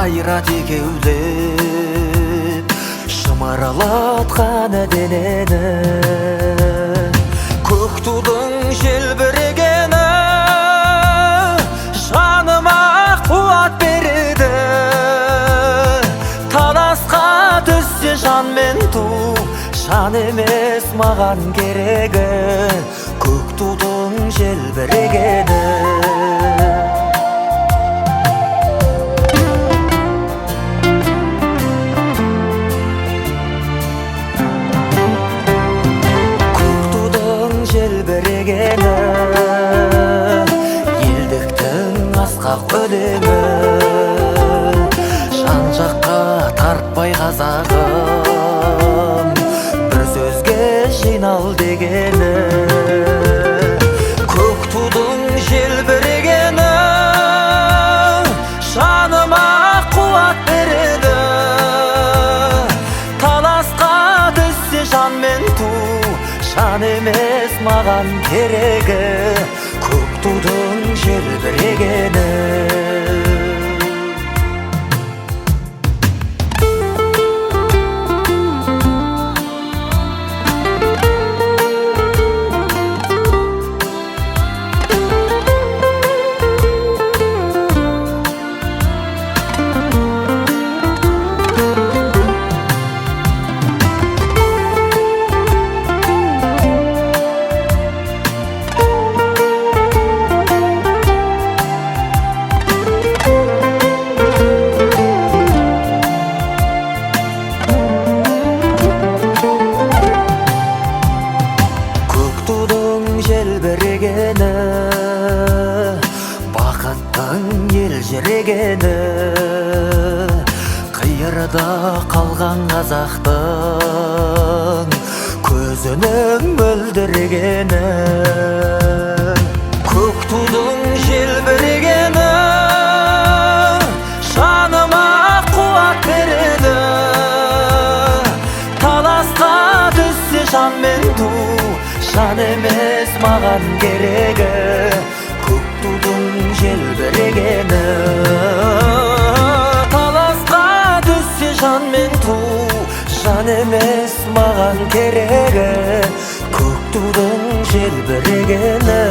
Қайрат екеулеп шымырлатқан денені. Көк тудың желбірегені жаныма қуат береді. Таласқа түссе жан мен ту, жан емес маған керегі. Көк тудың желбірегені. Көк тудың желбірегені, елдіктің асқақ өлеңі. Жан жаққа тартпай қазағым, бір сөзге жинал дегені. Көк тудың желбірегені жаныма қуат береді. Таласқа түссе жан мен ту, жан емес маған керегі. Көк тудың желбірегені. Көк тудың желбірегені, бақыттың елжірегені. Қиырда қалған қазақтың көзінің мөлдірегені. Көк тудың желбірегені жаныма қуат береді. Таласқа түссе жан мен ту, жан емес маған керегі. Көк тудың желбірегені. Таласқа түссе жан мен ту, жан емес маған керегі. Көк тудың желбірегені.